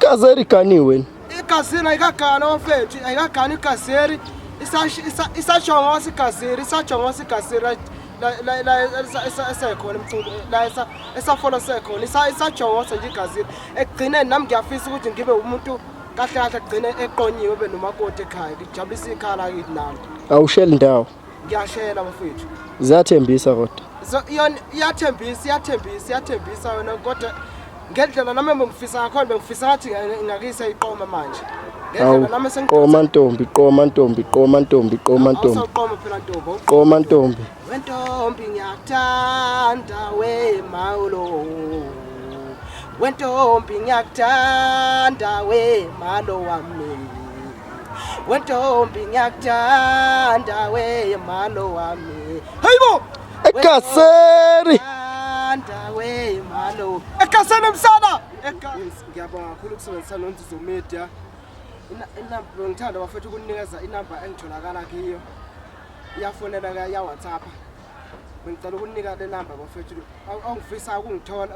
Igazeri iganiwe. Igazini ayikagani bafethu, ayikagani igazeri. Isashongosa igazeri, isashongosa igazeri la la esekhona emculo la esafolo sekhona isajongosa nje igazini. Ekugcineni nami ngiyafisa ukuthi ngibe umuntu kahle kahle kugcine eqonyiwe ebe nomakoti ekhaya ngijabulisa ikhaya lakithi nami. Awusheli ndawo. Ngiyashela bafethu. Ziyathembisa kodwa. So iyona iyathembisa, iyathembisa, iyathembisa yona kodwa ngendlela nami bengifisa ngakhona bengifisa ngathi ngakise iqoma manje. Ngendlela nami Qoma ntombi, qoma ntombi, qoma ntombi, qoma ntombi. Awuqoma phela ntombi. Qoma ntombi. Wentombi ngiyakuthanda we mawulo. Wentombi ngiyakuthanda we malo wami. Wentombi ngiyakuthanda we malo wami. Hayibo! Egaseri! Thanda we malo. Egaseni msana! Ngiyabonga kakhulu ukusebenzisa noNzuzo Media. Inamba ngithanda bafethu ukunikeza inamba engitholakala kiyo. Iyafonela ka ya WhatsApp. Bengicela ukunika le namba bafethu. Awungifisa ukungithola.